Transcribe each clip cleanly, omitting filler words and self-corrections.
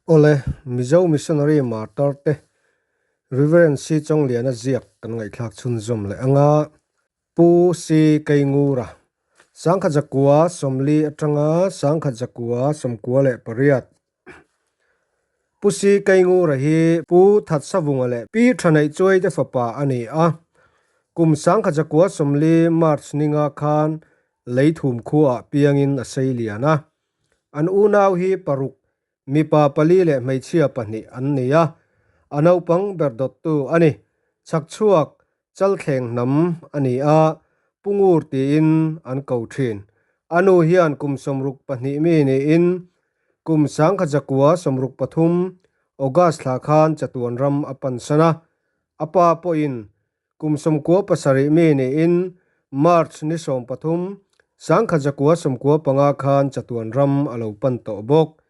Awle, Mizo Missionary Martar te Rev. C. Chawngliana ziak kan ngaihthlak chhunzawm leh anga Pu C. Keingura, Sangkhat zakua 40 atanga sangkhat zakua 98. Pu C. Keingura hi Pu Thatsavunga leh Pi Thanaihchuai te fapa a ni a. Kum 1940 March ninga khan Leithum khuaah piangin a sei lian a. An unau hi paruk, mipa pali leh hmeichhia pahnih an ni a, a naupang ber dawttu a ni. Chhakchhuak Chalthleng hnam a ni a, Pu Ngur tiin an ko thin. A nu hian kum 62 mi niin kum 1963 August thla khan chatuan ram a pansan a. A pa pawhin Kum 97 mi niin March ni 13, 1995 khan chatuan ram a lo pan tawh bawk.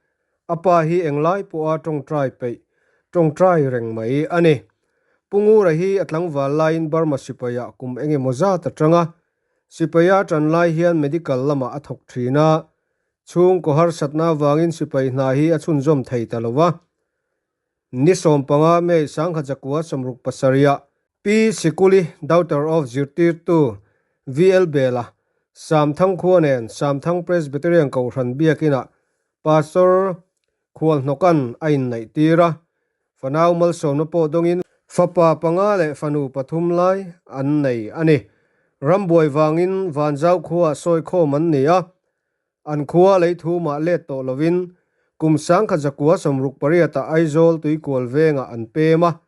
A pa hi englai pawha tawngtai peih, tawngtai reng mai a ni. Pu Ngura hi a tlangval laiin Burma sipaiah kum engemaw zat a tang a. Sipaia tan lai hian medical lamah a thawk thin a. Chhungkaw harsatna avangin sipai hna hi a chhunzawm thei ta lo va. Ni 15 May 1967 Pi Sikuli, daughter of zirtirtu VL Bela, Samthang khua nen Samthang Presbyterian Kohhran biakinah Pastor Khualhnawkan a inneih tir a, fanau malsawmna pawh dawngin fapa panga leh fanu pathum lai an nei a ni. Rambuai vangin Vanzau khuaah sawikhawm an ni a, An khua lei thumah let tawh lovin kum 1968 ah Aizawl tuikual vengah an pem a,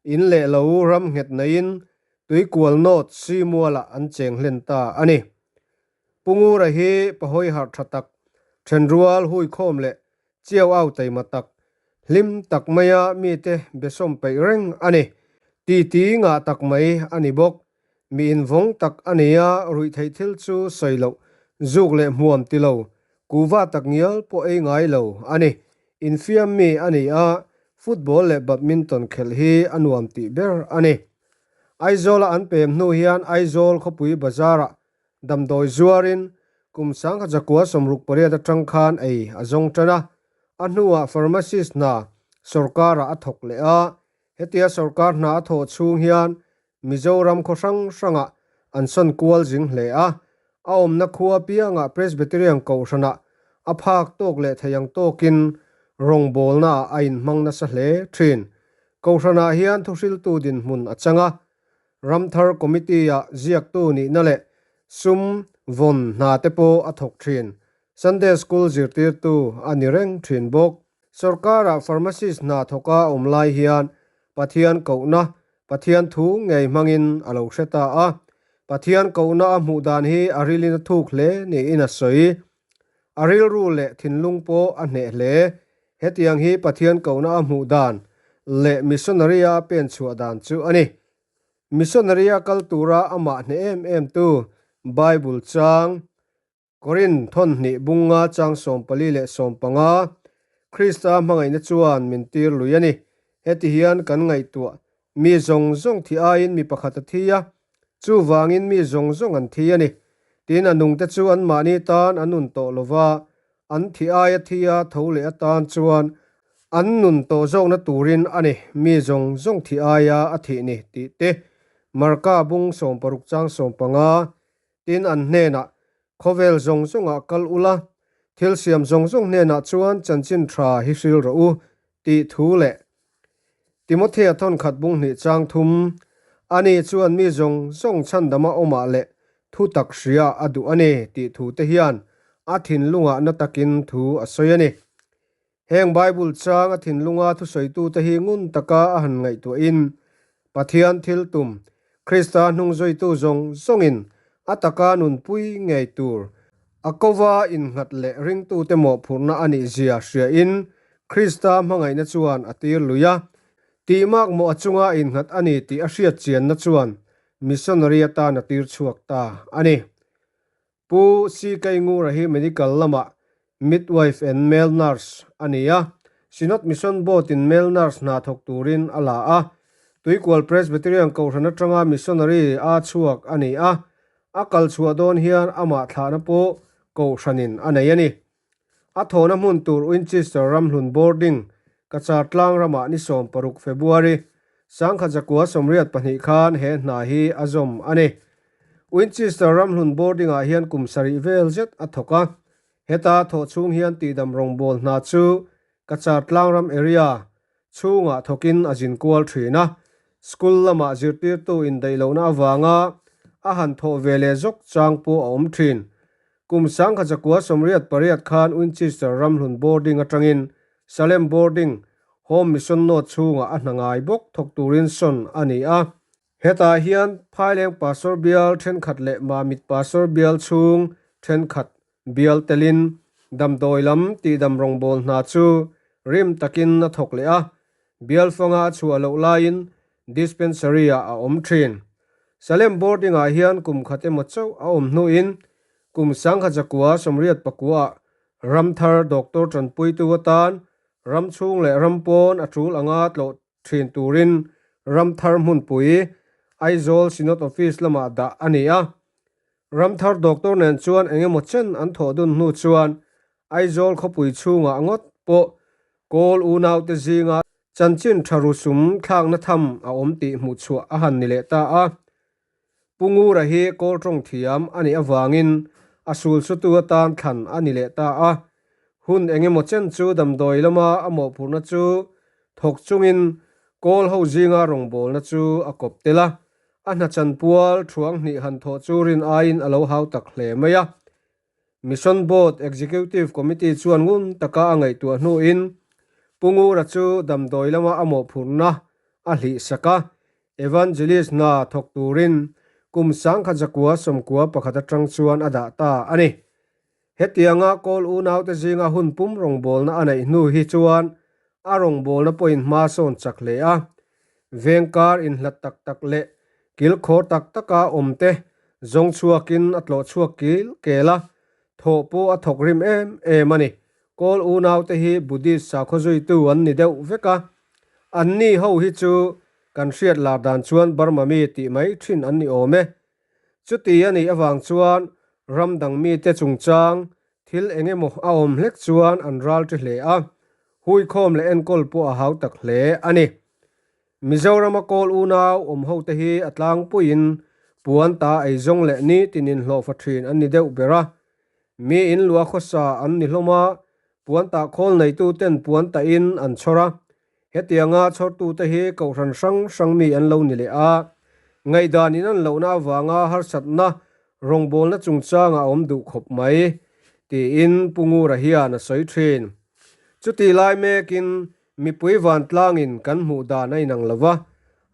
in leh lo ram nghet neiin tuikual North Simualah an cheng hlen ta a ni. Pu Ngura hi pahawi harh tha tak, thenrual huikhawm leh chiau au taima tak, hlim tak maia mite besawm peih reng a ni. Titi ngah tak mai a ni bawk. Mi invawng tak a nei a, ruihtheih thil chu sawi loh, zuk leh hmuam ti lo, kuva tak ngial pawh ei ngai lo a ni. Infiam mi a ni a, football leh badminton khelh hi a nuam tih ber a ni. Aizawla an pem hnu hian Aizawl khawpui bazarah damdawi zuarin kum 1968 atang khan ei a zawng tan a, a hnuah pharmacist hna sawrkarah a thawk leh a, hetia sawrkar hna a thawh chhung hian Mizoram khaw hrang hrangah an sawn kual zing hle a, a awmna khua piangah Presbyterian Kohhranah a phak tawk leh thei ang tawkin rawngbawlnaah a inhmang nasa hle thin. Kohhranah hian thuhriltu dinhmun a chang a, Ramthar Committee-ah ziaktu nihna leh sum vawn hna te pawh a thawk thin. Sunday School zirtirtu a ni reng thin bawk. Sorkara pharmacist hna thawka awm lai hian Pathian kohna Pathian thu ngei hmangin a lo hre ta a, Pathian kohna a hmuh dan hi a rilin a thuk hle niin a sawi. A rilru leh thinlung pawh a hneh hle. Hetiang hi Pathian kohna a hmuh dan leh missionary-a a pen chhuah dan chu a ni. Missionary-a kal tura amah hneh em em tu Bible chang Korin thawnhnih bunga chang 44 15, Krista hmangaihna chuan min tir lui a ni. Heti hian kan ngaihtuah, mi zawng zawng thi aiin mi pakhat a thi a, chuvangin mi zawng zawng an thi a ni. Tin, a nungte chu anmahni tan an nun tawh lo va, an thi aia thi a tho leh atan chuan an nun tawh zawkna turin a ni, mi zawng zawng thi aia a thih ni, tih te, Marka bung 16 chang 15, Tin, an hnenah, Khawvel zawng zawngah kal ula, thil siam zawng zawng hnenah chuan chanchin tha hi hril rawh u, tih thu leh Timothea thawnkhat bung hnih chang thum, Ani chuan mi zawng zawng chhandama awmah leh thu tak hria a duh a ni, tih thu te hian a thinlungah na takin thu a sawi a ni. Heng Bible chang a thinlunga thusawitute hi ngun taka a han ngaihtuahin, Pathian thil tum, Krista hnungzuitu zawng zawngin a taka nunpui ngei tur, a kova innghat leh ringtute mawhphurhna a nih zia hriain Krista hmangaihna chuan a tir lui a, tihmak mawh a chunga innghat a ni tih a hriat chianna chuan missionary atan a tir chhuak ta a ni. Pu CK Ngura hi medical lamah midwife and male nurse a ni a, Synod Mission Board in male nurse hna thawk turin a la a, Tuikual Presbyterian Kohhran atanga missionary a chhuak a ni a, a kal chhuah dawn hian amah thlahna pawh Kohhranin a nei a ni. A thawhna hmun tur Winchester Ramhlun Boarding. Cachar tlang ramah ni 16 February, 1982 khan he hna hi a zawm a ni. Winchester ramhlun boarding-ah hian kum sarih vel zet a thawk a, heta thawh chhung hian tihdam rawngbâwl hna chu Cachar tlangram area chhungah thawkin a zin kual thin a, school lamah zirtirtu indaih lohna avanga a han thawh ve leh zawk chang pawh a awm thin. Kum 1988 khan Winchester ramhlun boarding atangin Salem boarding Home Mission Note chhungah a hna ngai bawk thawk turin sawn a ni a. Hetah hian Phaileng Pastor bial thenkhat leh Mamit Pastor bial chhung thenkhat bial telin damdawi lam tihdam rawngbâwl hna chu rim takin a thawk leh a, bial fanga a chhuah loh laiin dispensary-ah a awm ṭhin. Salem boarding-ah hian kum khat emaw chauh a awm hnuin kum 1989-ah Ramthar doctor ṭanpuitu atan ram chhung leh ram pawn a ṭul anga tlawh ṭhin turin Ramthar hmunpui Aizawl Synod Office lamah dah a ni a. Ramthar doctor nen chuan eng emaw chen an thawh dun hnu chuan Aizawl khawpui chhungah ngawt pawh Kawl unaute zinga chanchin tha rusum thlakna tham a awm tih hmuh chhuah a han ni leh ta a. Pu Ngura hi Kawl tawng thiam a nih avangin a sul sutu atan thlan a ni leh ta a. Hun eng emaw chen chu damdawi lama a mawhphurhna chu thawk chungin Kawl ho zinga rawngbawlna chu a kawp tel a. A hna chanpual thuang hnih han thawh chu rin aiin a lo hau tak hle mai a. Mission Board Executive Committee chuan ngun taka a ngaihtuah hnuin Pu Ngura chu damdawi lama a mawhphurhna a hlih sak a, Evangelist hna thawk turin kum 1991 atang chuan a dah ta a ni. Hetianga Kawl unaute zinga hun pum rawngbawlna a neih hnu hi chuan a rawngbawlna pawhin hma sawn chak hle a. Vengkar inhlat tak tak leh kilkhawr tak taka awmte zawng chhuakin a tlawh chhuak kil kel a, thawh pawh a thawk rim em em a ni. Kawl unaute hi Buddhist sakhaw zuitu an ni deuh vek a, anni ho hi chu kan hriat lar dan chuan Burma mi tih mai thin an ni awm e. Chuti a nih avang chuan ram dang mite chungchang thil eng emaw a awm hlek chuan an ral ṭi hle a, huikhawm leh enkawl pawh a hau tak hle a ni. Mizorama kawl unau awm hote hi a tlangpuiin puan ta eizawng leh nitin inhlawhfa ṭhin an ni deuh ber a. Mi in lua khawsa an ni hlawm a, puan tah khawl neituten puan tahin an chhawr a, Hetianga chhawrtute hi kohhran hrang hrang mi an lo ni leh a, ngaihdan in an lohna avanga harsatna rawngbawlna chungchanga a awm duh khawp mai, tiin Pu Ngura hian a sawi thin. Chutih lai mekin mipui vantlangin kan hmuh dan a inang lo va,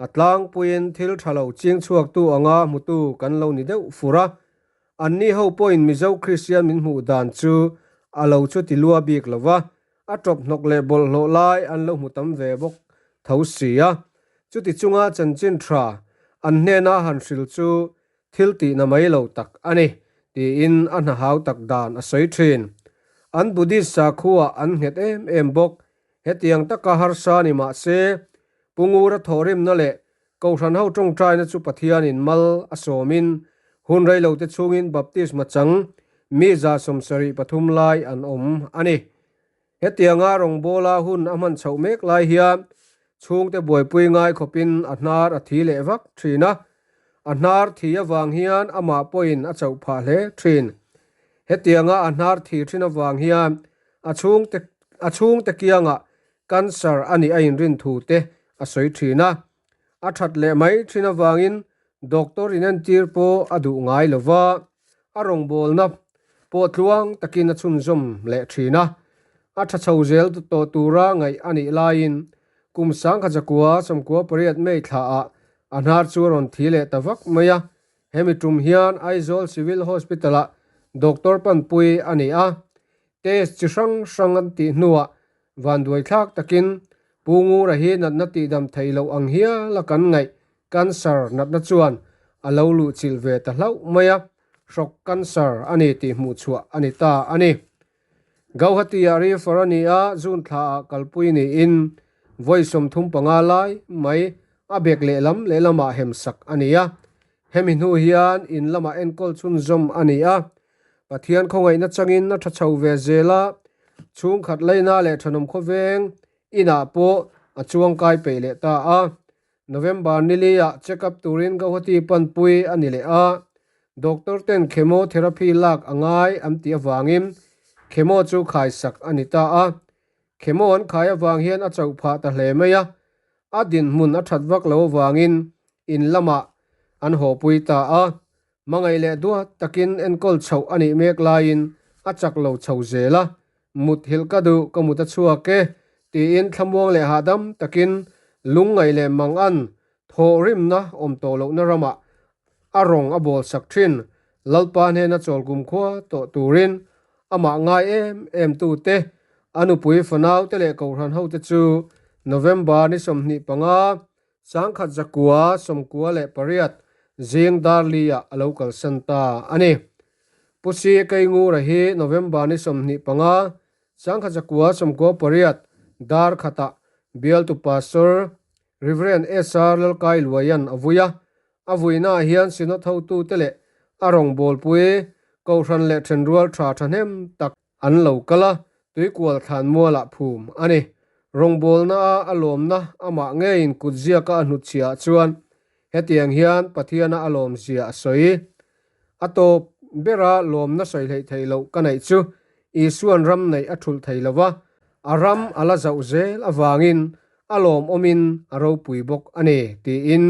a tlangpuiin thil tha lo ching chhuaktu anga hmutu kan lo ni deuh fur a, anni ho pawhin Mizo Kristian min hmuh dan chu a lo chuti lua bik lo va, A tawp hnawk leh bawlhhlawh lai an lo hmu tam ve bawk tho si a, chuti chunga chanchin tha an hnena han hril chu thil tihna mai lo tak a ni, tiin a hna hau tak dan a sawi thin. An Buddhist sakhuaah an nghet em em bawk. Hetiang taka harsa ni mah se, Pu Ngura thawhrimna leh Kohhran ho tawngtaina chu Pathianin mal a sawmin hun reilote chhungin baptisma chang mi 73 lai an awm a ni. Hetianga rawngbawla hun a hman chhoh mek lai hian chhungte buaipui ngai khawpin a hnar a thi leh vak thin a, a hnar thi avang hian amah pawhin a chauh phah hle thin. Hetianga a hnar thi thin avang hian a chhungte a chhungte kiangah Cancer a nih a inrin thu te a sawi thin a, a that leh mai thin avangin doctor inentir pawh a duh ngai lo va, a rawngbawlna pawh tluang takin a chhunzawm leh thin a, a tha chho zel tawh tura ngaih a nih laiin kum 1998 May thlaah a hnar chu a rawn thi leh ta vak mai a, hemi tum hian Aizawl Civil Hospital-ah doctor panpui a ni a, Test chi hrang hrang an tih hnuah vanduai thlak takin Pu Ngura hi natna tihdam theih loh ang hial a kan ngaih cancer natna chuan a lo luh chilh ve ta hlauh mai a, hrawk cancer a ni tih hmuh chhuah a ni ta a ni. Gauhati-ah refer a ni a, June thlaah kalpui niin vawi 35 lai mai a bek lehlam lehlamah hemsak a ni a, hemi hnu hian in lamah enkawl chhunzawm a ni a, Pathian khawngaihna changin a tha chho ve zel a, chhungkhat laina leh thanawm khawveng Inah pawh a chuangkai peih leh ta a. November nili ah check up turin Gauhati panpui a ni leh a. Doctor ten chemotherapy lak a ngai an tih avangin chemo chu khaisak a ni ta a. Chemo an khai avang hian a chauh phah ta hle mai a. A dinhmun a that vak lo avangin in lamah an hawpui ta a. Hmangaih leh duat takin enkawl chhoh a nih mek laiin a chak lo chho zel a, Mut hilh ka duh, ka mut a chhuak e, tiin thlamuang leh hahdam takin lungngaih leh mangan thawhrimna awm tawh lohna ramah a rawng a bawl sak thin. Lalpa hnena chawl kumkhua tawh turin amah ngai em em tute, a nupui fanaute leh kohhran hote chu November ni 25, 1998 zing Darli-ah a lo kalsan ta a ni. Pu Si Keingura hi November ni 25, 1998 dar khatah bialtu Pastor Rev. SR Lalkai Luaian a vui a. A vuinaah hian Synod hotute leh a rawngbawlpui Kohhran leh thenrual tha thahnem tak An lo kal a, tuikual thlan mualah phum a ni. Rawngbawlna a a lawmna amah ngeiin kutziaka a hnutchhiah chuan hetiang hian Pathiana a lawmzia a sawi. A tawp bera lawmna sawi hleih theih loh ka neih chu Isuan ram neih a thulh thei lo va, a ram a la zauh zel avangin a lawmawmin a ropui bawk a ni tiin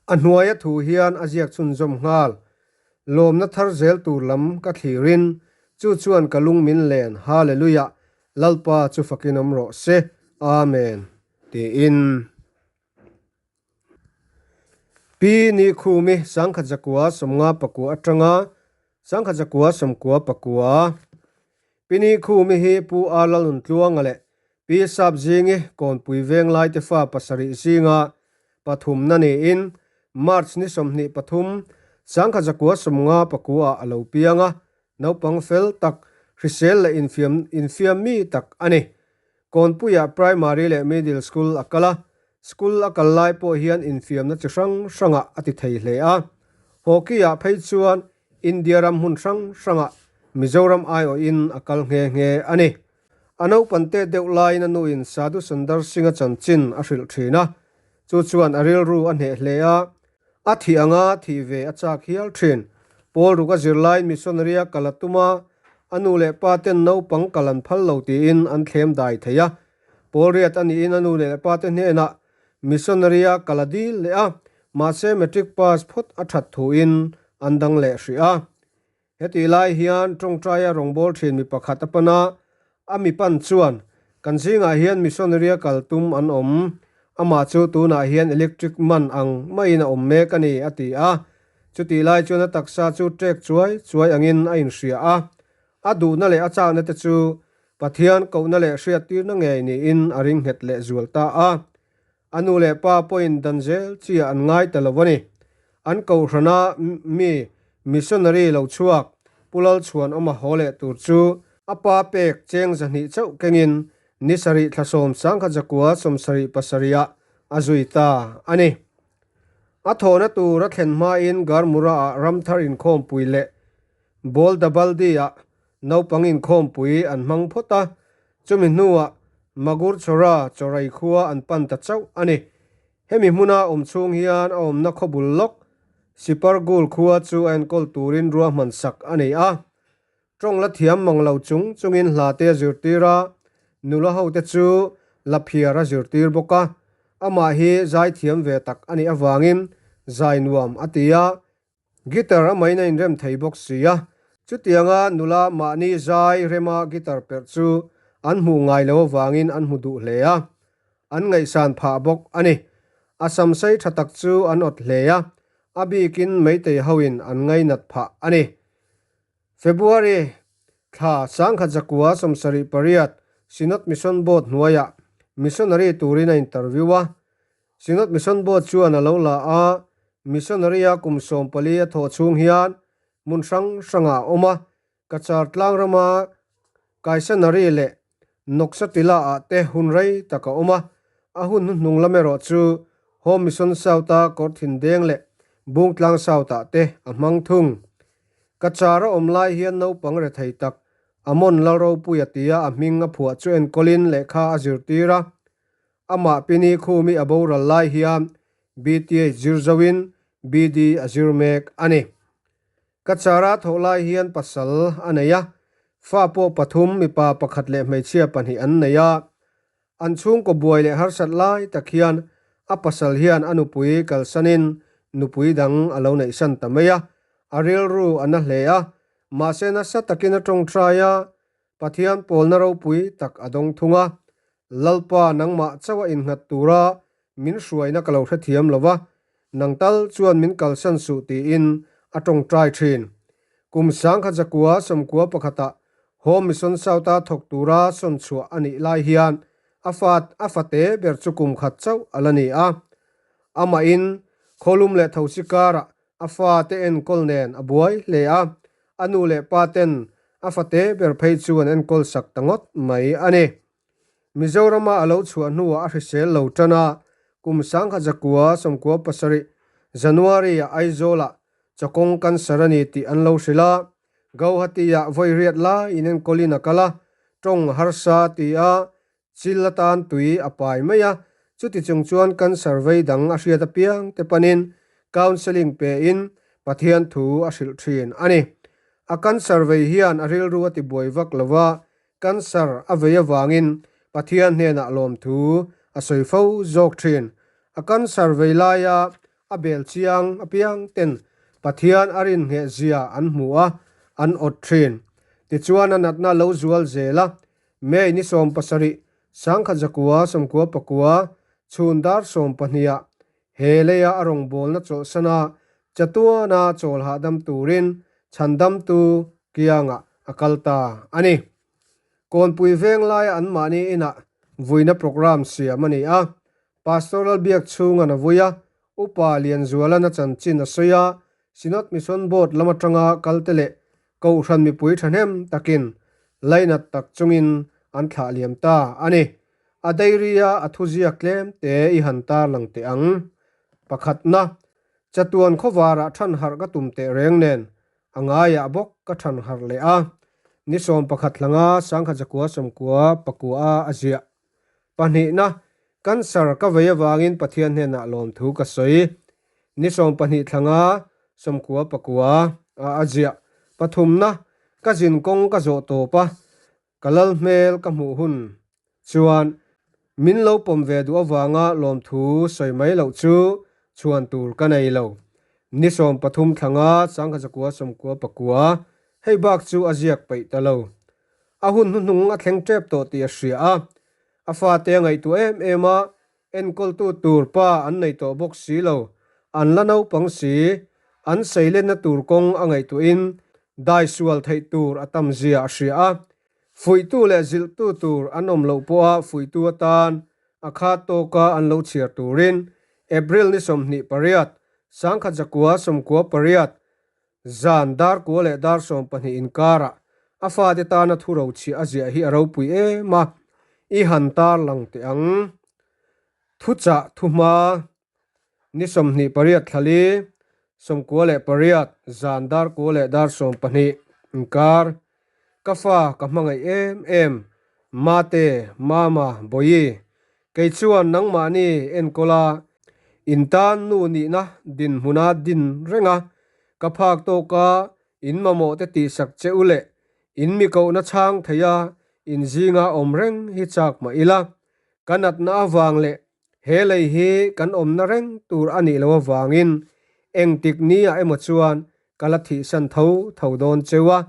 a hnuaia thu hian a ziak chhunzawm nghal. Lawmna thar zel tur lam ka thlirin, chu chuan ka lung min len, Hallelujah, Lalpa chu fakin awm rawh se, Amen, tiin. Pi Ni Khumi 1959 atanga 1999. Pi Ni Khumi hi Pu A Lalnuntluanga leh Pi Sap Zingi Kawnpui Venglai te fa pasarih zinga pathumna niin March ni 23, 1959 ah a lo piang a, naupang fel tak, hrisel leh infiam infiam mi tak a ni. Kawnpuiah Primary leh Middle School a kal a, school a kal lai pawh hian infiamna chi hrang hrangah a ti thei hle a. Hockey-ah phei chuan India ram hmun hrang hrangah Mizoram aiawhin a kal nghe nghe a ni. A naupan te deuh laiin a nuin Sadhu Sundar Singh-a chanchin a hrilh thin a, chu chuan a rilru a hneh hle a, a thih anga thih ve a chak hial thin. Paul Ruka zirlaiin missionary-a kal a tum a, a nu leh pa ten naupang kal an phal lo tiin an thlem dai thei a. Paul riat a niin a nu leh pa te hnenah missionary-a kal a dil leh a, mahse matric pass phawt a that thuin an dang leh hrih a. Hetih lai hian tawngtaia rawngbâwl ṭhin mi pakhat a pan a, a mi pan chuan, Kan zingah hian missionary-a kal tum an awm, amah chu tunah hian electric man ang maiin a awm mek a ni, a ti a. Chutih lai chuan a taksa chu ṭek chuai chuai angin a inhria a, a duhna leh a châkna te chu Pathian kohna leh hriattirna ngei niin a ring nghet leh zual ta a. A nu leh pa pawhin dan zel chiah an ngai ta lo a ni. An kohhrana mi missionary lo chhuak Pu Lalchhuanawma haw leh tur chu a pa pek cheng 200 chauh kengin ni sarih thla 10 1977 ah a zui ta a ni. A thawhna tur a thlen hmain Garmura-ah ramthar inkhawmpui leh Boldabaldi-ah naupang inkhawmpui an hmang phawt a, Chumi hnuah Magur Chhawra Chawrai khua an pan ta chauh a ni. Hemi hmuna awm chhung hian a awmna khaw bul lawk Sipargul khua chu a enkawl turin ruahman sak a ni a. Tawng la thiam mang lo chung chungin hla te a zirtir a, nula hote chu laphiar a zirtir bawk a. Amah hi zai thiam ve tak a nih avangin zai nuam a ti a, Guitar a main a inrem thei bawk si a, chutianga nula mahni zai rema guitar perh chu an hmuh ngai lo avangin an hmu duh hle a, an ngaihsan phah bawk a ni. A sam sei tha tak chu an awt hle a, a bikin meitei hoin an ngainat phah a ni. February thla 1978 Synod Mission Board hnuaiah missionary turin a interview a, Synod Mission Board chuan a lo la a, missionary-a kum 14 a thawh chhung hian hmun hrang hrangah a awm a, Cachar tlang rama Kaisanari leh Noksatila-ah te hun rei tak a awm a, a hun hnuhnung lam erawh chu Home Mission South-a Kawrthindeng leh Bungtlang South-ah te a hmang thung. Cachar a awm lai hian naupang rethei tak Amon Lalropuia tia a hming a phuah chu enkawlin lehkha a zirtir a. Amah Pini Khumi a boral lai hian BTH zir zoin BD a zir mek a ni. Cachar-a thawh lai hian pasal a nei a, fa pawh pathum, mipa pakhat leh hmeichhia pahnih an nei a. An chhungkaw buai leh harsat lai tak hian a pasal hian a nupui kalsanin nupui dang a lo neihsan ta mai a, a rilru a na hle a, mahse nasa takin a tawngtai a, Pathian pawlna ropui tak a dawng thung a, Lalpa nangmah chauh a innghat tura min hruaina ka lo hrethiam lo va, nang tal chuan min kalsan suh tiin a tawngtai thin. Kum sangkhat zakua sawmkua pakhatah Home Mission South-a thawk tura sawn chhuah a nih lai hian a fa a fate ber chu kum khat chauh a la ni a. Amahin khawlum leh thosi karah A fate enkawl nen a buai hle a, a nu leh pa ten a fate ber phei chu an enkawl sak ta ngawt mai a ni. Mizorama a lo chhuah hnuah a hrisel lo tan a, kum sangkhat zakua sawmkua pasarih January-ah Aizawlah chawkawng cancer a ni tih an lo hrilh a, Gauhati-ah vawi riat lai inenkawlin a kal a, tawng harsa ti a Chil atan tui a pai mai a, chuti chung chuan cancer vei dang a hriat apiang te panin counselling pein Pathian thu a hrilh thin a ni. A cancer vei hian a rilru a ti buai vak lo va, cancer a vei avangin Pathian hnenah lawmthu a sawi fo zawk thin. A cancer vei laia a bel chiang apiang ten Pathian a rinhneh zia an hmu a, an awt thin. Tichuan a natna lo zual zel a, May ni 17, sangkhat zakua sawmkua pakua, chhun dar sawmpahniha he leia a rawngbawlna chawlhsana chatuana chawl hahdam turin chhandamtu kiangah a kal ta a ni. Kawnpui veng laia anmahni inah vuina programme siam a ni a, Pastoral biak chhungan a vui a, Upa Lianzualan a chanchin a sawi a, Synod Mission Board lam atanga kalte leh Kohhran mipui thahnem takin lainat tak chungin an thlah liam ta a ni. A diary-a a thuziak tlem te i han tarlang teh ang. Pakhatna, chatuan khawvarah than harh ka tum teh reng nen a ngaiah bawk ka than harh leh a. Ni 11 hlanga sangkhat zakua sawmkua pakua a ziah. Pahnihna, cancer ka vei avangin Pathian hnenah lawmthu ka sawi. Ni 12 thlanga 90 pakua a a ziah. Pathumna, ka zin kawng ka zawh tawp a, ka lal hmel ka hmuh hun chuan min lo pawm ve duh avanga lawmthu sawi mai loh chu chhuan tur ka nei lo. Ni 13 thlanga sangkhat zakua 90 pakua, hei bak chu a ziak peih ta lo. A hun hnuhnung a thleng tep tawh tih a hria a, a fate a ngaihtuah em em a, enkawltu tur pa an nei tawh bawk si lo, an la naupang si, an seilenna tur kawng a ngaihtuahin daisual theih tur a tam zia a hria a, fuihtu leh zilhtu tur an awm loh pawha fuihtu atan a khat tawka an lo chhiar turin April ni 28, sangkhat zakua 98, Zan dar kua leh dar 12 inkarah a fate tana thu rochhiah a ziah hi a ropui em a, i han tarlang teh ang. Thuchah thuhma ni 28 thlali 98 zan dar kua leh dar 12 inkar ka fa ka hmangaih em em Mate, Mama, Bawihi, kei chuan nangmahni enkawla in tan nu nihna dinhmuna din reng a, ka phak tawka in mamawh te tihsak che u leh in mi kohna chhang theia in zinga awm reng hi chak mah ila, ka natna avang leh he lei hi kan awmna reng tur a nih loh avangin engtik niah emaw chuan ka la thihsan tho tho dawn cheu a.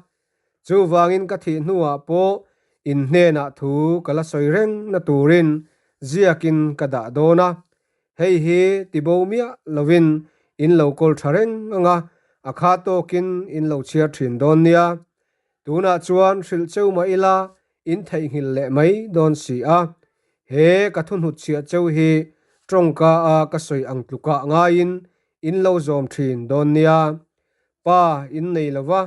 Chuvangin ka thih hnuah pawh in hnenah thu ka la sawi reng na turin ziakin ka dah dawn a, hei hi ti bo miah lovin in lo kawl tha reng ang a, a kha tawkin in lo chhiar thin dawn nia. Tunah chuan hrilh cheu mah ila in theihnghilh leh mai dawn si a, he ka thu hnutchhiah cheu hi tawngka a ka sawi ang tlukah ngaiin in lo zawm thin dawn nia. Pa in nei lo va,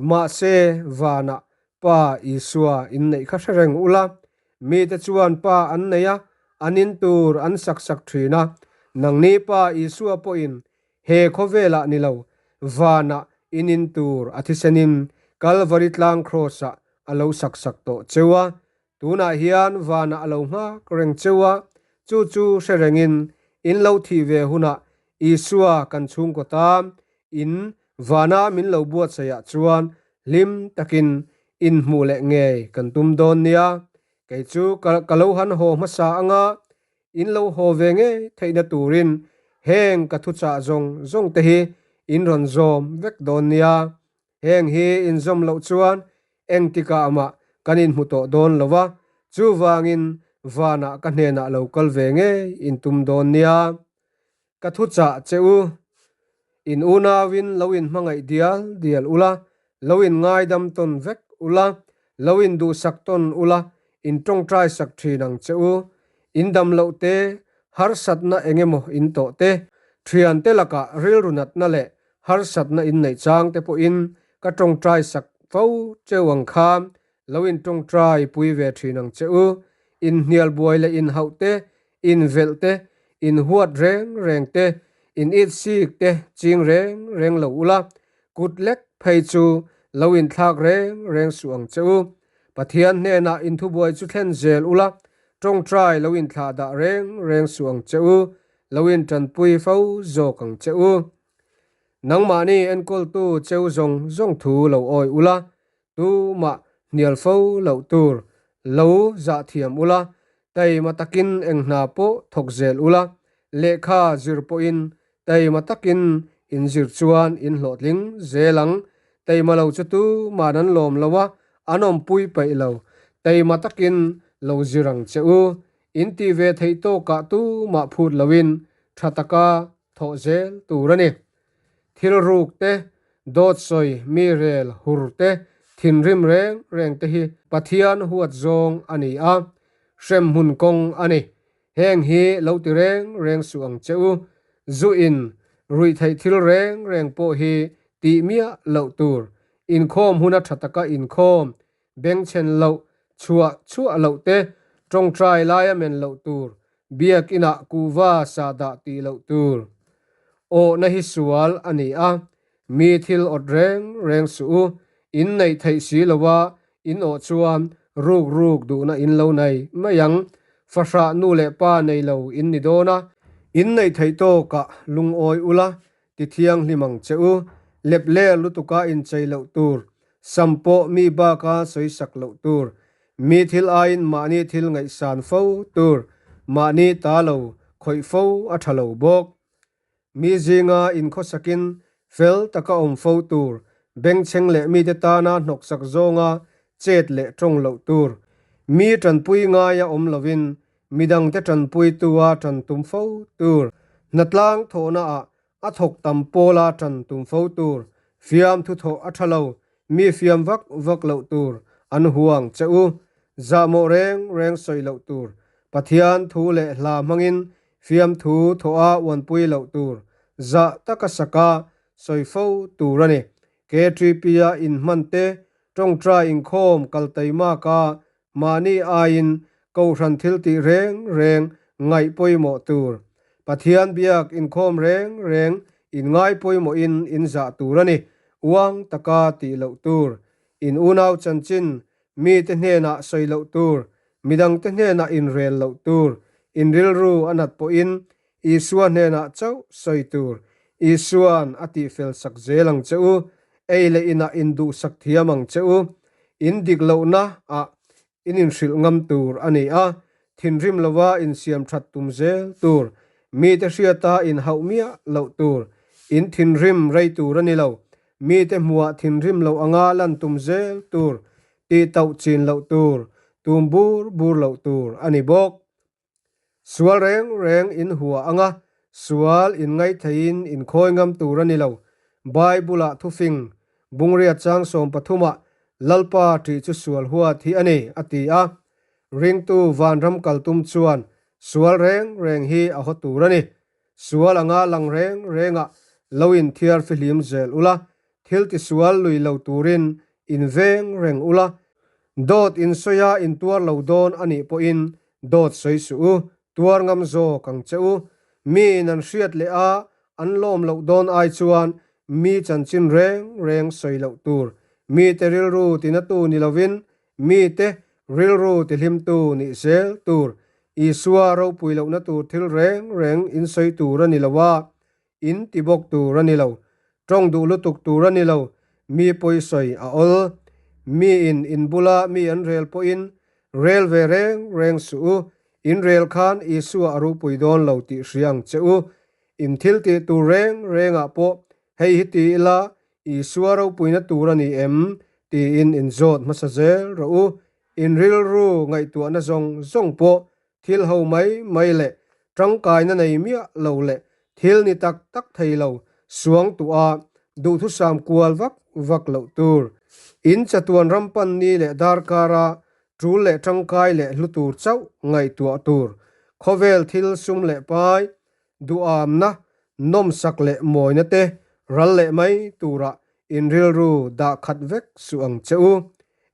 mahse vanah Pa Isua in neih kha hre reng ula. Mite chuan Pa an nei a, an in tur an sak sak thin a. Nangni Pa Isua pawhin he khawvelah ni lo, vanah in in tur a thisenin Kalvari tlang kraws-ah a lo sak sak tawh cheu a. Tunah hian vanah a lo nghak reng cheu a. Chu chu hre rengin in lo thih ve hunah Isua kan chhungkaw tan in vana min lo buatsaihah chuan hlim takin inhmuh leh ngei kan tum dawn nia. Kei chu ka ka lo han haw hmasa anga in lo haw ve ngei theihna turin heng ka thuchah zawng zawng te hi in rawn zawm vek dawn nia. Heng hi inzawm loh chuan engtikah mah kan inhmu tawh dawn lo a, chuvangin vanah ka hnenah lo kal ve ngei in tum dawn nia. Ka thuchah che u, in unauin lo inhmangaih dial dial ula, lo inngaidam tawn vek ula, lo induhsak tawn ula, in tawngtai sak thin ang che u. In dam loh te, harsatna eng emaw in tawh te, thiante lakah rilru natna leh harsatna in neih chang te pawhin ka tawngtai sak fo cheu ang kha lo in tawngtai pui ve thin ang che u. Inhnial buai leh inhauh te, invelh te, inhuat reng reng te, in itsik te ching reng reng lo ula, kut lek phei chu lo inthlak reng reng suh ang che u. Pathian hnenah inthubuai chu thlen zel ula, tawngtai lo inthlah dah reng reng suh ang che u, lo intanpui fo zawk ang che u. Nangmahni enkawltu cheu zawng zawng thu lo awi ula, tumah hnial fo loh tur lo zah thiam ula, taima takin eng hna pawh thawk zel ula, lehkha zir pawhin taima takin in zir chuan in hlawhtling zel ang. Taima lo chu tuma'n an lawm lo a, an awmpui paih lo. Taima takin lo zir ang che u. In tih ve theih tawkah tumah phut loin tha taka thawh zel tur a ni. Thil ruk te, dawt sawi, mi rel, hur te, thinrim reng reng te hi Pathian huat zawng a ni a, hremhmun kawng a ni. Heng hi lo ti reng reng suh ang che u. Zu in ruih theih thil reng reng pawh hi tih miah loh tur. Inkhawm huna tha taka inkhawm, bengchhen loh, chhuah chhuah loh te, tawngtai laia men loh tur, Biakinah kuhva sah dah tih loh tur. Awhna hi sual a ni a, mi thil awt reng reng suh u, in neih theih si loa in awh chuan ruk ruk duhna in lo nei mai ang. Fahrah nu leh pa nei lo in ni dawn a, in neih theih tawkah lungawi ula ti thianghlim ang che u. Lep ler lutuka inchei loh tur, sam pawh mi baka sawi sak loh tur, mi thil aiin mahni thil ngaihsan fo tur, mahni ta lo khawih fo a tha lo bawk. Mi zinga inkhawsakin fel taka awm fo tur, bengchheng leh mite tana hnawksak zawnga chet leh tawng loh tur, mi tanpui ngaia awm lovin Midangte tanpuitua tan tum fo tur, hnatlang thawhnaah a thawk tam pawla tan tum fo tur, fiam thuthawh a tha lo, mi fiam vak vak loh tur an huang che u. Zahmawh reng reng sawi loh tur, Pathian thu leh hla hmangin fiamthu thawha uanpui loh tur, zah taka saka sawi fo tur a ni. KTP-a inhman te, tawngtai inkhawm kal taimaka Mahni aiin Kohhran thil tih reng reng ngaih pawimawh tur. Pathian biak inkhawm reng reng in ngai pawimawhin in zah tur a ni. Uang taka tih loh tur. In unau chanchin mite hnenah sawi loh tur. Midangte hnenah inrel loh tur. In rilru a nat pawhin Isua hnenah chauh sawi tur. Isua'n a tihfel sak zel ang che u. Ei leh inah induhsak thiam ang che u. In dik lohna ah in inhrilh ngam tur a ni a, thinrim lova insiam that tum zel tur. Mite hriata inhauh miah loh tur. In thinrim rei tur a ni lo. Mite hmuah thinrim loh anga lan tum zel tur. Tih tauh chin loh tur. Tum bur bur loh tur a ni bawk. Sual reng reng in hua anga sual in ngaihtheihin in khawi ngam tur a ni lo. Bible-ah thufing, Bungria chang 13-ah Lalpa ṭih chu sual huat hi a ni, a ti a. Ringtu vanram kal tum chuan sual reng reng hi a haw tur a ni. Sual anga lang reng rengah lo inthiar fihlim zel ula, thil tisual lui lo turin in veng reng ula, dawt in sawi a in tuar lo dawn a nih pawhin dawt sawi suh u, tuar ngam zawk ang che u. Miin an hriat leh a an lawm loh dawn ai chuan mi chanchin reng reng sawi loh tur, mite rilru tinatu ni lovin mite rilru tihlimtu nih zel tur. Isua ropui lohna tur thil reng reng in sawi tur a ni lo a, in ti bawk tur a ni lo. Tawng duh lutuk tur a ni lo, mi pawi sawi a awl. Mi in in bula mi an rel pawhin rel ve reng reng suh u, in rel khan Isua a ropui dawn lo tih hria ang che u. In thil tih tur reng rengah pawh hei hi ti ila Isua ropuina tur a ni em? tiin inzawt hmasa zel rawh u. In rilru ngaihtuahna zawng zawng pawh thil ho mai mai leh tangkaina nei miah lo leh thil ni tak tak thei lo suang tuah duhthusam kual vak vak loh tur. In chatuan ram pan ni leh darkara tul leh tangkai leh hlu tur chauh ngaihtuah tur. Khawvel thil sum leh pai Duhamna, nawmsak leh mawina te ral leh mai tura in rilru dah khat vek suh ang che u.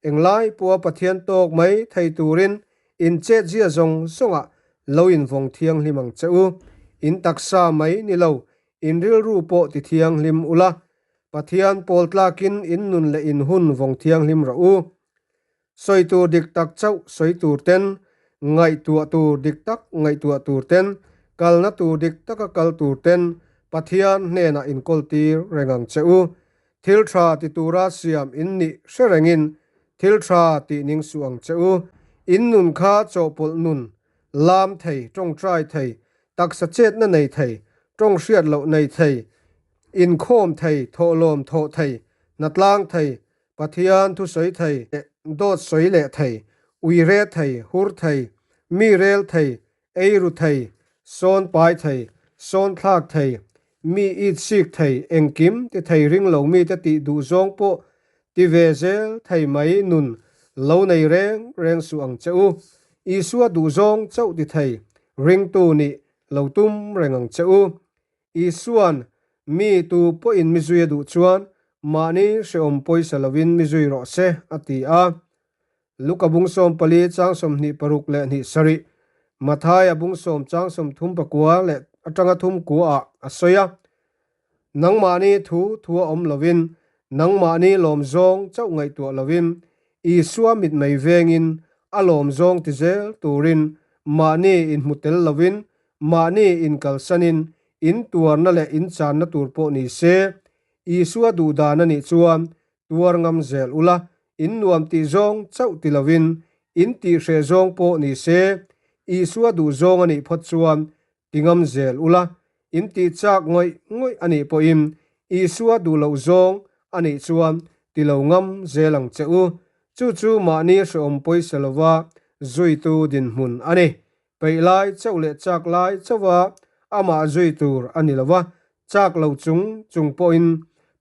Englai pawha Pathian tawk mai thei turin in chetzia zawng zawngah lo invawng thianghlim ang che u. In taksa mai ni lo, in rilru pawh ti thianghlim ula, Pathian pawl tlakin in nun leh in hun vawng thianghlim rawh u. Sawi tur dik tak chauh sawi tur ten, ngaihtuah tur dik tak ngaihtuah tur ten, kalna tur dik taka kal tur ten Pathian hnenah inkawltir reng ang che u. Thil tha ti tura siam in nih hre rengin thil tha tih ning suh ang che u. In nun kha chawhpawlh nun, lam thei, tawngtai thei, taksa chetna nei thei, tawng hriat loh nei thei, inkhawm thei, thawhlawm thawh thei, hnatlang thei, Pathian thu sawi thei, dawt sawi leh thei, ui re thei, hur thei, mi rel thei, ei ru thei, sawn pai thei, sawn thlak thei, mi it sik thei, engkim ti thei ring lo mite tih duh zawng pawh ti ve zel thei mai nun lo nei reng reng suh ang che u. Isua duh zawng chauh ti thei ringtu nih lo tum reng ang che u. Isua'n, Mi tu pawhin mi zui a duh chuan mahni hrehawm pawisa lovin mi zui rawh se, a ti a. Luka bung 14 chang 26 leh hnih sarih, Mathaia bung 10 chang 39 leh atanga thum kuaah a sawi a. Nangmahni thu thua awm lovin, nangmahni lawm zawng chauh ngaihtuah lovin, Isua mitmei vengin a lawm zawng ti zel turin mahni inhmu tel lovin Mahni inkalsanin in tuarna leh in channa tur pawh ni se, Isua duhdan a nih chuan tuar ngam zel ula, in nuam tih zawng chauh ti lovin in tih hreh zawng pawh ni se, Isua duh zawng a nih phawt chuan ti ngam zel ula, in tih chak ngawih ngawih a nih pawhin Isua duh loh zawng a nih chuan ti lo ngam zel ang che u. Chu chu mahni hrehawm pawisa lova zuitu dinhmun a ni. Peih lai chauh leh chak lai chauha amah zui tur a ni lo va, chak lo chung chung pawhin,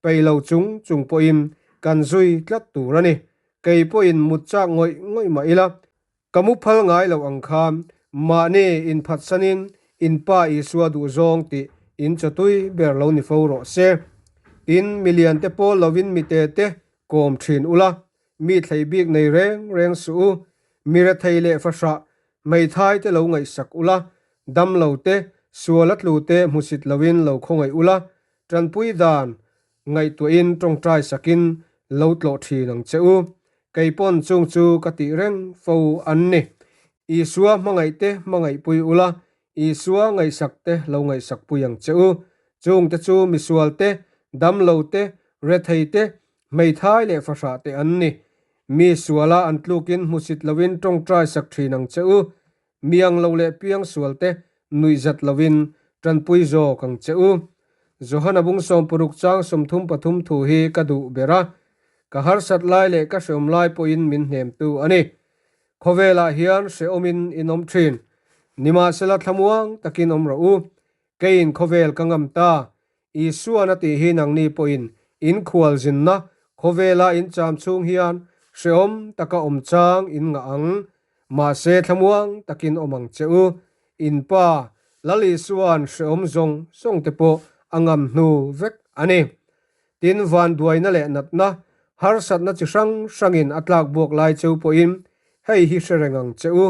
peih lo chung chung pawhin kan zui tlat tur a ni. Kei pawhin mut chak ngawih ngawih mah ila, ka mu phal ngai lo ang khan mahni inphatsanin in Pa Isua duhzawng tih in chawtui ber lo ni fo rawh se. Tin, miliante pawl lovin mite te kawm thin ula, Mi thlei bik nei reng reng suh u, mi rethei leh fahrah hmeithai te lo ngaihsak ula, dam lo te, sual a tlu te hmusit loin lo khawngaih ula, tanpui dan ngaihtuahin tawngtai sakin lo tlawh thin ang che u. Kei pawn chung chu ka tih reng fo an ni. Isua hmangaih te hmangaihpui ula, Isua ngaihsak te lo ngaihsakpui ang che u. Chung te chu misual te, dam lo te, rethei te, Hmeithai leh fahrah te an ni. Mi suala an tlukin hmusit loin tawngtai sak thin ang che u. Miang lo leh piang sual te nuihzat loin tanpui zawk ang che u. Johana bung 60 chang 33 thu hi ka duh ber a. Ka harsat lai leh ka hreawm lai pawhin min hnemtu a ni. Khawvelah hian hrehawmin in awm thin. Nimahsela thlamuang takin awm rawh u. Keiin khawvel ka ngam ta. Isuan a tih hi nangni pawhin in khualzinna khawvela in cham chhung hian hrehawm taka awm chang in ngah ang. Mahse thlamuang takin awm ang che u. In Pa, Lal Isuan hrehawm zawng zawng te pawh a ngam hnu vek a ni. Tin, vanduaina leh natna, harsatna chi hrang hrangin a tlak buak lai cheu pawhin hei hi hre reng ang che u,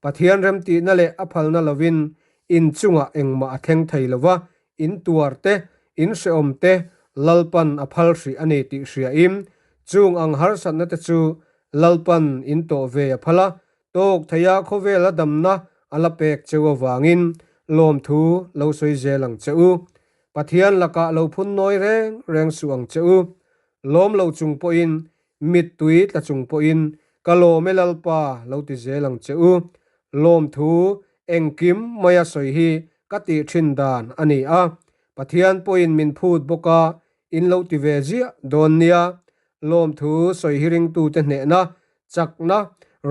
Pathian remtihna leh a phalna lovin in chungah engmah a thleng thei lo va, in tuar te, in hrehawm te Lalpan a phal hrih a ni tih hriain chung ang harsatna te chu Lalpan in tawh ve a phal a, tawk theia khawvela damna a la pek cheu avangin lawmthu lo sawi zel ang che u. Pathian lakah lo phun nawi reng reng suh ang che u. Lawm lo chung pawhin, mittui tla chung pawhin ka lawm e Lalpa lo ti zel ang che u. Lawmthu engkim maia sawi hi ka tih thin dan a ni a. Pathian pawhin min phut bawk a, in lo ti ve ziah dawn nia. Lawmthu sawi hi ringtute hnehna, chakna,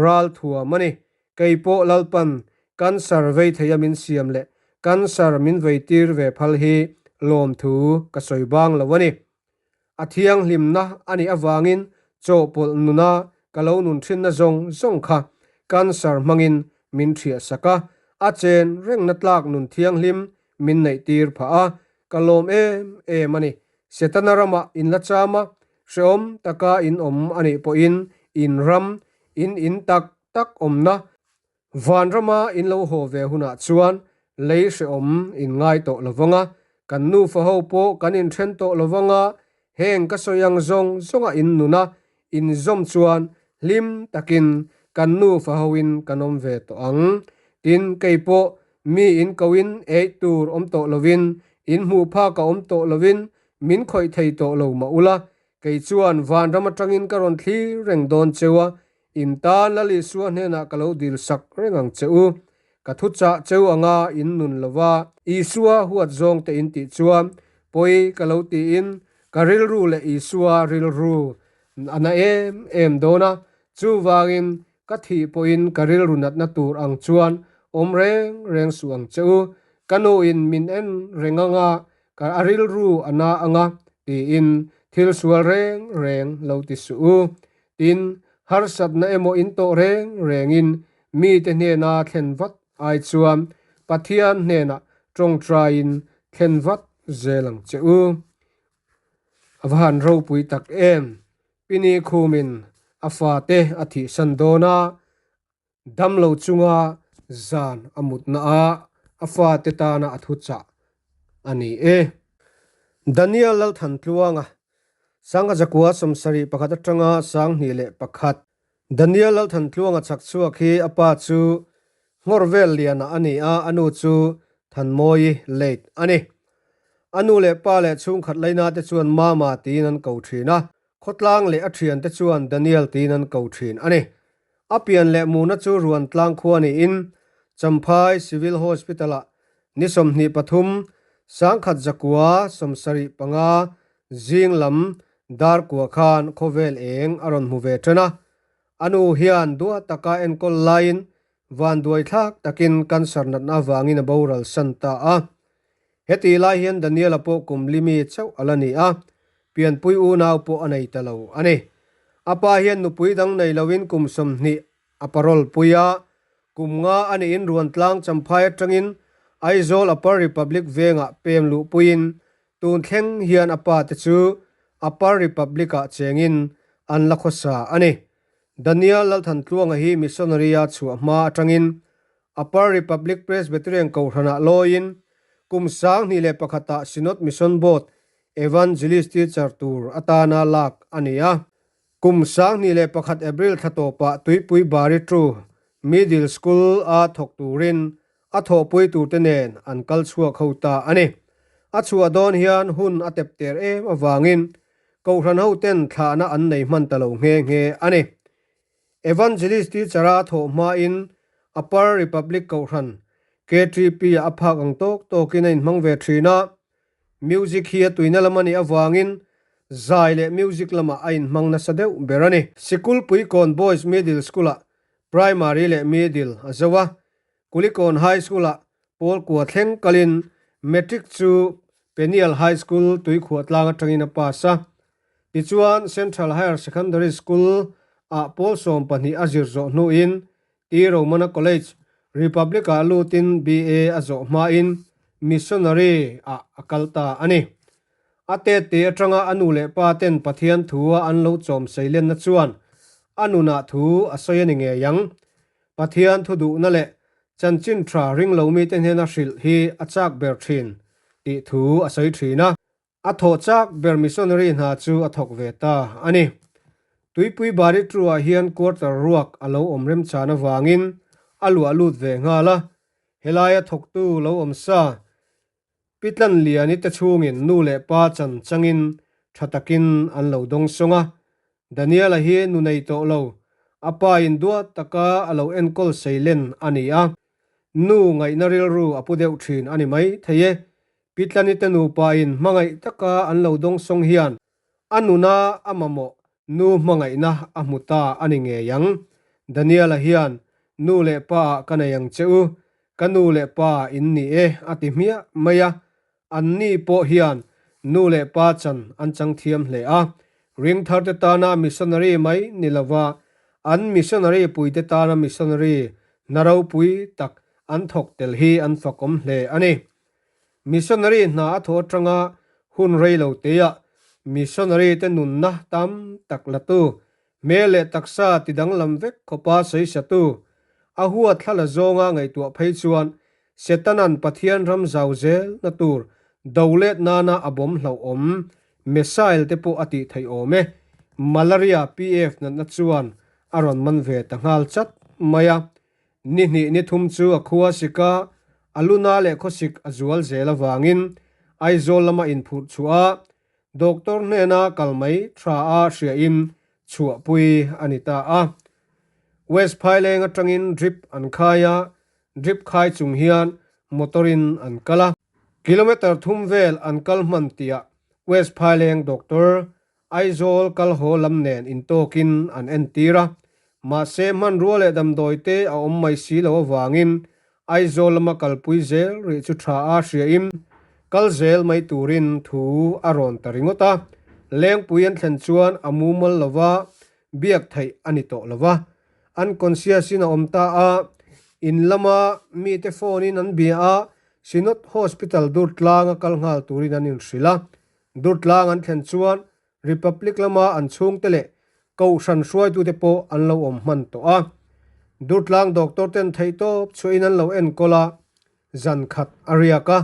ral thuam a ni. Kei pawh Lalpan cancer vei theia min siam leh cancer min veitir ve phal hi lawmthu ka sawi bang lo a ni. A thianghlimna a nih avangin chawhpawlh nuna ka lo nun thinna zawng zawng kha cancer hmangin min thiah sak a, a chen rengna tlak nun thianghlim min neihtir phah a, ka lawm em em a ni. Setana ramah in la cham a, hrehawm taka in awm a nih pawhin in ram, in in tak tak awmna Vanrama in lo haw ve hunah chuan lei hrehawm in ngai tawh lo vang a, kan nufa ho pawh kan inthen tawh lo vang a, heng ka sawi ang zawng zawnga in nun a, in zawm chuan hlim takin kan nufa hoin kan awm ve tawh ang. Tin, kei pawh mi in koin eih tur awm tawh lovin, in hmuh phak a awm tawh lovin min khawih thei tawh lo mah ula, kei chuan vanram atangin ka rawn thlir reng dawn cheu a, In tan Lal Isua hnenah ka lo dil sak reng ang che u. Ka thu chah cheu anga in nun lo va, Isua huat zawng te in tih chuan pawi ka lo tiin ka rilru leh Isua rilru a na em em dawn a, chuvangin ka thih pawhin ka rilru natna tur ang chuan awm reng reng suh ang che u. Ka nuin min en reng anga ka a rilru a na anga tiin thil sual reng reng lo ti suh u. Tin, harsatna emaw in tawh reng rengin mite hnena thlen vat ai chuan Pathian hnenah tawngtaiin thlen vat zel ang che u. A va han ropui tak em! Pini khumin a fate a thihsan dawn a, damlo chunga zan a mutna a a fate tana a thuchah a ni e. Daniel Lalthantluanga Sangha zakua 71 atanga 21. Daniel Lalthantluanga chak chhuak hi a pa chu Nghawr vel liana a ni a, a nu chu Thanmawi late a ni. A nu leh pa leh chhungkhat laina te chuan Mama tiin an ko thin a, khawtlang leh a thiante chuan Daniel tiin an ko thin a ni. A pian leh muna chu Ruantlang khua niin Champhai Civil Hospital-ah ni 23, 1975 zing lam dar kua khan khawvel eng a rawn hmu ve ṭan a. A nu hian duah taka enkawl laiin vanduai thlak takin cancer natna avangin a boral san ta a. Heti lai hian Daniel-a pawh kum limi chauh a la ni a, pianpui unau pawh a nei ta lo a ni. A pa hian nupui dang nei loin kum 20 a parole pui a, kum nga a niin Ruantlang Champhai atangin Aizawl Upper Republic vengah pem luhpuiin tun thleng hian a pa te chu Upper Republic-ah chengin an la khawsa a ni. Daniel Lalthantluanga hi missionary-a chhuah hma atangin Upper Republic Presbyterian Kohhranah lawiin kum 2001-ah Synod Mission Board Evangelist Teacher tur atana lak a ni a. Kum 2001 April thla tawpah Tuipui Bari Tru Middle School a thawk turin a thawhpui turte nen an kal chhuak ho ta a ni. A chhuah dawn hian hun a tep ter em avangin Kohhran hoten thlahna an nei hman ta lo nghe nghe a ni. Evangelist teacher-a thawh hmain Upper Republic Kohhran, KTP-ah a phak ang tawk tawkin a inhmang ve thin a. Music hi a tuina lam a nih avangin zai leh music lamah a inhmang nasa deuh ber a ni. Sikulpuikawn Boys Middle School-ah Primary leh Middle a zo a, Kulikawn High School-ah pawl kua thleng kalin Matric chu Peniel High School Tuikhuah tlang atangin a pass a. Tichuan, Central Higher Secondary School ah pawl 12 a zir zawh hnuin T. Romana College, Republic-ah lutin BA a zawh hmain Missionary ah a kal ta a ni. A tette atanga a nu leh pa ten Pathian thu a an lo chawm seilenna chuan a nunah thu a sawi a ni ngei ang. Pathian thu duhna leh chanchin tha ring lo mite hnena hrilh hi a chak ber thin tih thu a sawi thin a. A thawh chak ber missionary hna chu a thawk ve ta a ni. Tuipui Bari Tru-ah hian quarter ruak a lo awm remchan avangin a luah lut ve nghal a, helaia thawktu lo awm sa Pitlan Liani te chhungin nu leh pa chan changin tha takin an lo dawng sawng a, Daniel-a hi nu nei tawh lo, a pa in duat taka a lo enkawl seilen a ni a, nu ngaihna rilru a pu deuh thin a ni mai thei e. Pitlani te nupa in hmangaih taka an lo dawng sawng hian a nuna a mamawh nu hmangaihna a hmu ta a ni ngei ang. Daniel-a hian nu leh pa ah ka nei ang che u, ka nu leh pa in ni e a ti hmiah mai a, Anni pawh hian nu leh pa chan an chang thiam hle a, ringtharte tana missionary mai ni lova an missionary puite tana missionary hna ropui tak an thawk tel hi an fakawm hle a ni. Missionary hna a thawh atanga hun rei lo teah missionary te nunna tam tak latu, hmel leh taksa ti danglam vek khawpa sawisatu, a huat thla la zawnga ngaihtuah phei chuan Setanan Pathian ram zau zel na tur do let nana a bawm hlauhawm missile te pawh a tih theih awm e. Malaria PF natna chuan a rawn man ve ta nghal chat mai a. Ni hnih ni thum chu a khua sik a, a luna leh khawsik a zual zel avangin Aizawl lama inphurh chhuah a, Doctor hnena kal mai tha a hriain chhuahpui a ni ta a. West Phaileng atangin drip an khai a, Drip khai chung hian motor in an kal a. Kilometre thum vel an kal hman tihah West Phaileng Doctor Aizawl kal haw lam nen intawkin an entir a. Mahse hmanrua leh damdawi te a awm mai si lo avangin Aizawl lama kalpui zel rih chu tha a hriain kal zel mai turin thu a rawn ta ringawt a. Lengpui an thlen chuan a mumal lova biak theih a ni tawh lova. Unconscious in a awm ta a, in lama mite phone in an bia a, Synod Hospital Durtlang a kal nghal turin an inhrilh a. Durtlang an thlen chuan Republic lama an chhungte leh Kohhran hruaitute pawh an lo awm hman tawh a. Durtlang doctor ten theihtawp chhuahin an lo enkawl a, zan khat a riak a,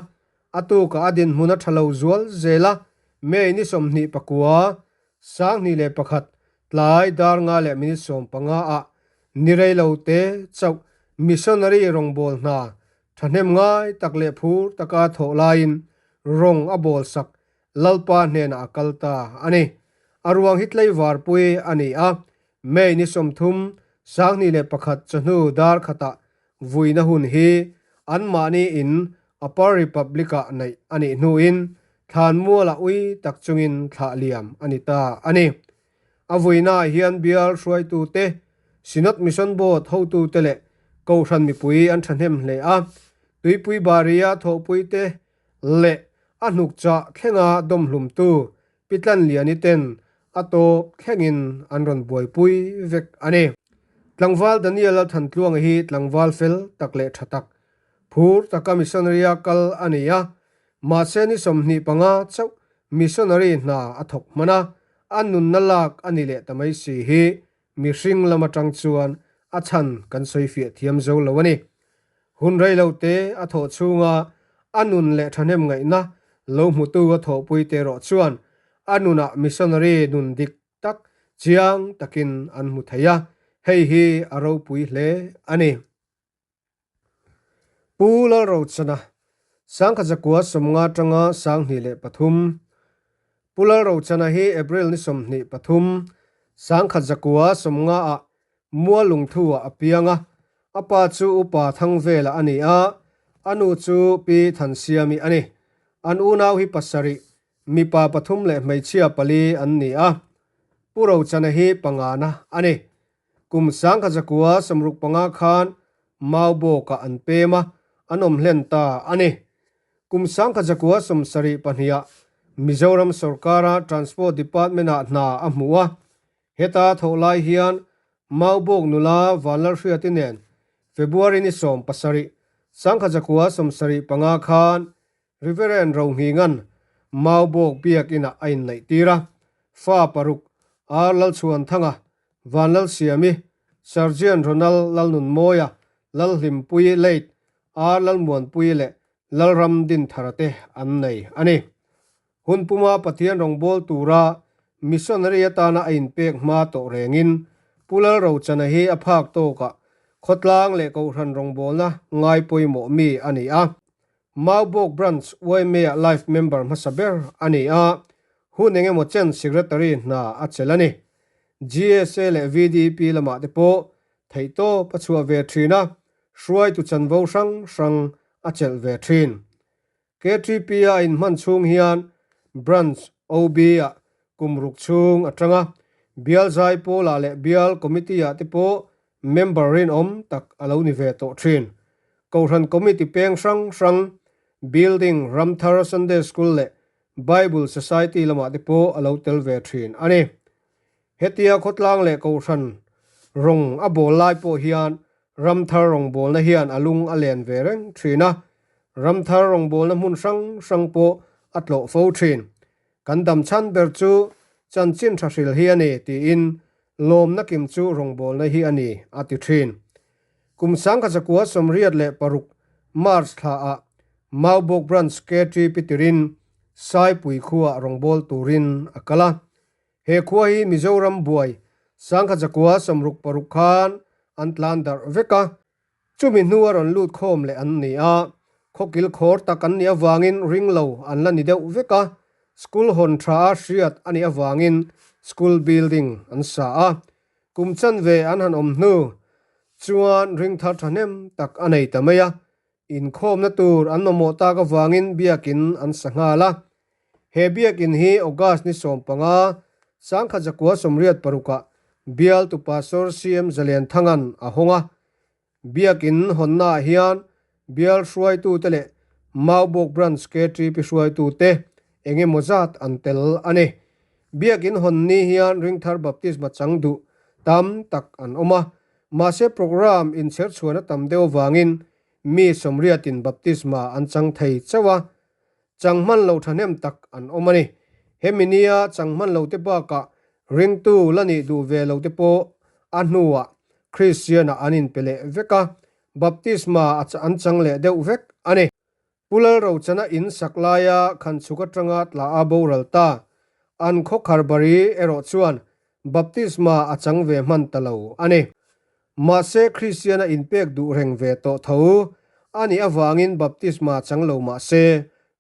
a tukah a dinhmun a tha lo zual zel a, May ni 29, 2001, Tlai dar nga leh minute 15 ah ni rei lo te chauh missionary rawngbâwl hna thahnem ngai tak leh phur taka thawh laiin rawng a bâwl sak Lalpa hnenah a kal ta a ni. A ruang hi tlaivarpui a ni a, May ni 30, 2001 chawhnu dar khatah vuina hun hi anmahni in Upper Republic-ah neih a nih hnuin thlanmualah ui tak chungin thlah liam a ni ta a ni. A vuinaah hian bial hruaitute, Synod Mission Board hotute leh Kohhran mipui an thahnem hle a, Tuipui Baria thawhpuite leh a hnukchah thlenga dawmhlumtu Pi Tlanliani ten a tawp thlengin an rawn buaipui vek a ni. Tlangval Daniel Lalthantluanga hi tlangval fel tak leh tha tak, phur taka missionary-a kal a ni a, mahse ni 25 chauh missionary hna a thawk hman a, a nunna lak a ni leh ta mai si hi mihring lam atang chuan a chhan kan sawi fiah thiam zo lo a ni. Hun rei lo te a thawh chhunga a nun leh thahnem ngaihna lo hmutu a thawhpui te erawh chuan a nunah missionary nun dik tak chiang takin an hmu thei a, hei hi a ropui hle a ni. Pu Lalrochana, Sangkhatzakua 50 atanga 2003, Pu Lalrochana hi April ni 23, 1950 ah Mual lungthu ah a piang a, a pa chu Upa Thangvela a ni a, a nu chu Pi Thansiami a ni. An unau hi pasarih, mipa pathum leh hmeichhia pali an ni a. Pu Rochana hi pangana a ni. Kum 1965 khan Maubawkah an pem a, an awm hlen ta a ni. Kum 1972 ah Mizoram sorkara Transport Department-ah hna a hmu a, Heta thawh lai hian Maubawk nula Vanlalhriati nen February ni 17, 1975 khan Reverend Rohminga'n Maubawk biakinah a inneihtir a, fa paruk R Lalchhuanthanga, Vanlalsiami, Sergeant Ronald Lalnunmawia, Lalhlimpuii Late, R Lalmuanpuii leh Lalram Dinthara te an nei a ni. Hun puma Pathian rawngbâwl tura missionary atana a inpek hma tawh rengin Pu Lalrochana hi a phak tawkah Khawtlang leh Kohhran rawngbawlna ngai pawimawh mi a ni a. Maubawk Branch YMA-ah Life Member hmasa ber a ni a, hun engemaw chen Secretary hna a chelh a ni. GSA leh VDP lamah te pawh theihtawp a chhuah ve thin a, hruaitu chanvo hrang hrang a chelh ve thin. KTP-a a inhman chhung hian Branch OB-ah kum ruk chhung a tang a, Bial Zaipawlah leh Bial Committee-ah te pawh member rinawm tak a lo ni ve tawh thin. Kohhran Committee peng hrang hrang, Building, Ramthar Sunday School leh Bible Society lamah te pawh a lo tel ve thin a ni. Hetia khawtlang leh Kohhran rawng a bawl lai pawh hian Ramthar rawngbawlna hian a lung a len ve reng thin a, Ramthar rawngbawlna hmun hrang hrang pawh a tlawh fo thin. Kan dam chhan ber chu chanchin tha hril hi a ni tiin lawmna kim chu rawngbawlna hi a ni a ti thin. Kum 1986 March thla ah Maubawk Branch KT Pitirin Saipui khuaah rawngbâwl turin a kal a. He khua hi Mizoram buai 1966 khan an tlan darh vek a. Chumi hnua rawn lut khawm leh an ni a, khawkil khawr tak an nih avangin ring lo an la ni deuh vek a, school hawn tha a hriat a nih avangin school building an sa a, kum chanve an han awm hnu chuan ring thar thahnem tak a nei ta mai a, inkhawmna tur an mamawh tak avangin biakin an sa nghal a. He biakin hi August ni 15, 1986 ah bialtu Pastor CM Zalianthanga'n a hawng a. Biakin hawnnaah hian bial hruaitute leh Maubawk Branch KTP hruaitute eng emaw zat an tel a ni. Biakin hawn ni hian Ringthar Baptisma chang duh tam tak an awm a, mahse programme inchherchhuan a tam deuh avangin mi sawmriatin baptisma an chang thei chauh a. Chang hman lo thahnem tak an awm a ni. Hemi nia chang hman lo te bakah ringtu la nih duh ve lo te pawh a hnuah Kristianah an inpe leh vek a, baptisma an chang leh deuh vek a ni. Pu Lalrochana in sak laia khanchhuk atanga tla a boral ta. An khawkhar bari erawh chuan baptisma a chang ve hman ta lo a ni. Mahse, Kristiana inpek duh reng ve tawh tho a nih avangin baptisma chang lo mah se,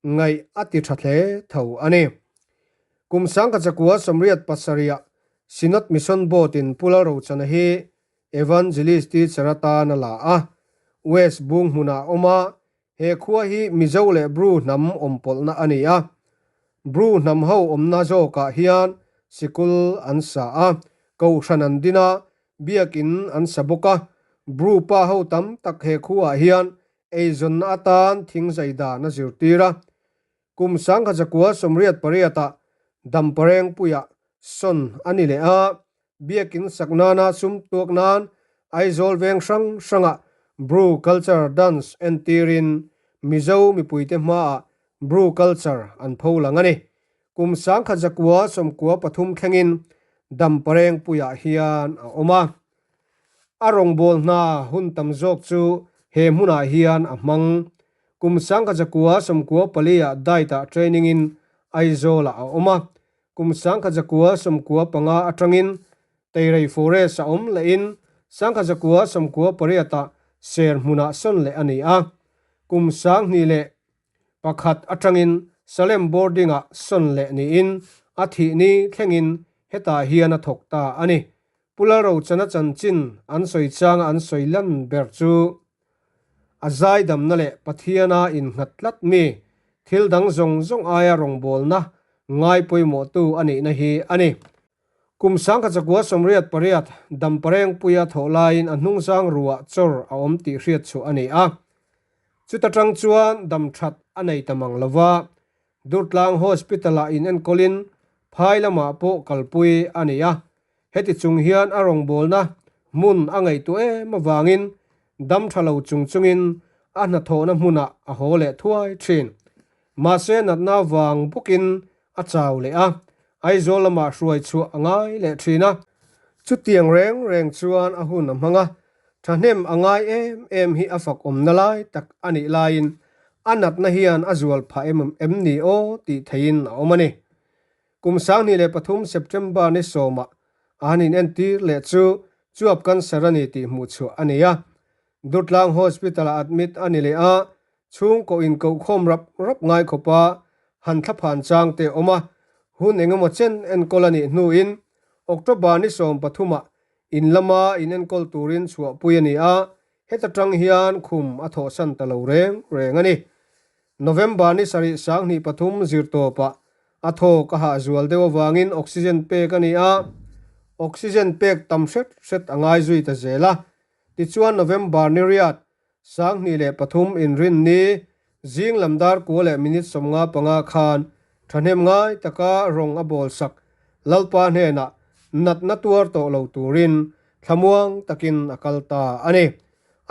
ngaih a ti tha hle tho a ni. Kum 1977 Synod Mission Board-in Pu Lalrochana hi Evangelist Teacher atan a la a, West Bung hmunah a awm a, he khua hi Mizo leh Bru hnam awmpawlhna a ni a. Bru hnam ho awmna zawkah hian sikul an sa a, kohhran an din a, Biakin an sa bawk a, Bru pa ho tam tak he khuaah hian eizawnna atan thing zai dan a zirtir a. Kum 1988 ah Damparengpuiah sawn a ni leh a, Biakin sak nana sum tuak nan Aizawl veng hrang hrangah Bru culture dance entirin Mizo mipuite hmaah Bru culture an pho lang a ni. Kum 1993 thlengin Damparengpuiah hian a awm a. A rawngbâwl hna hun tam zawk chu he hmunah hian a hmang. Kum 1994 Diet-ah training-in Aizawlah a awm a. Kum 1995 atangin Teirei Forest a awm lehin 1998-ah Serhmunah sawn leh a ni a. Kum 2001 atangin Salem Boarding-ah sawn leh niin a thih ni thlengin hetah hian a thawk ta a ni. Pu Lalrochana chanchin an sawi changa an sawi lan ber chu a zaidamna leh Pathiana innghat tlat mi, thil dang zawng zawng aia rawngbawlna ngai pawimawhtu a nihna hi a ni. Kum 1988 Damparengpuia thawh laiin a hnungzang ruah chawr a awm tih hriat chhuah a ni a. Chuta tang chuan dam that a nei ta mang lo va, Durtlang Hospital-ah inenkawlin phai lamah pawh kalpui a ni a. Heti chung hian a rawngbawlna hmun a ngaihtuah em avangin dam tha lo chung chungin a hnathawhna hmunah a haw leh thuai thin. Mahse natna vang bawkin a chau leh a, Aizawl lamah hruai chhuah a ngai leh thin a. Chutiang reng reng chuan a hun a hmang a, thahnem a ngai em em hi a fak awmna lai tak a nih laiin a natna hian a zual phah em em ni aw tih theihin a awm a ni. Kum 2003 September ni sawmah a han inentir leh chu chuap cancer a ni tih hmuh chhuah a ni a. Durtlang Hospital-ah admit a ni leh a, chhungkaw inkohkhawm rap rap ngai khawpa han thlaphan chang te a awm a, hun engemaw chen enkawl a nih hnuin October ni 13-ah in lama inenkawl turin chhuahpui a ni a, heta tang hian khum a thawhsan ta lo reng reng a ni. November ni 7 2023 zirtawpah a thawk a hah zual deuh avangin oxygen pek a ni a, oxygen pek tam hret hret a ngai zui ta zel a. Tichuan November ni riat 2003 inrin ni zing lam dar kua leh minute 55 khan thahnem ngai taka rawng a bawl sak Lalpa hnenah natna tuar tawh lo turin thlamuang takin a kal ta a ni.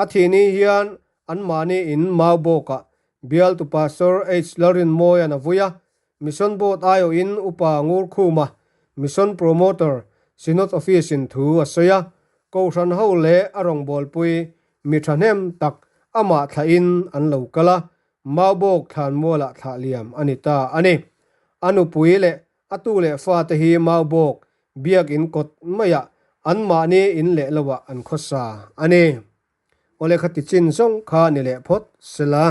A thih ni hian Anmahni in mau bawkah bialtu Pastor H. Lalrinmawia'n a vui a, Mission Board aiawhin Upa Ngurkhuma, Mission Promoter, Synod Office-in thu a sawi a, Kohhran ho leh a rawngbawlpui mi thahnem tak amah thlahin an lo kal a, mau bawk thlanmualah thlah liam a ni ta a ni. A nupui leh a tu leh fate hi mau bawk biakin kawt maiah anmahni in leh loah an khawsa a ni. Awle kha ti chin zawng kha ni leh phawt sela.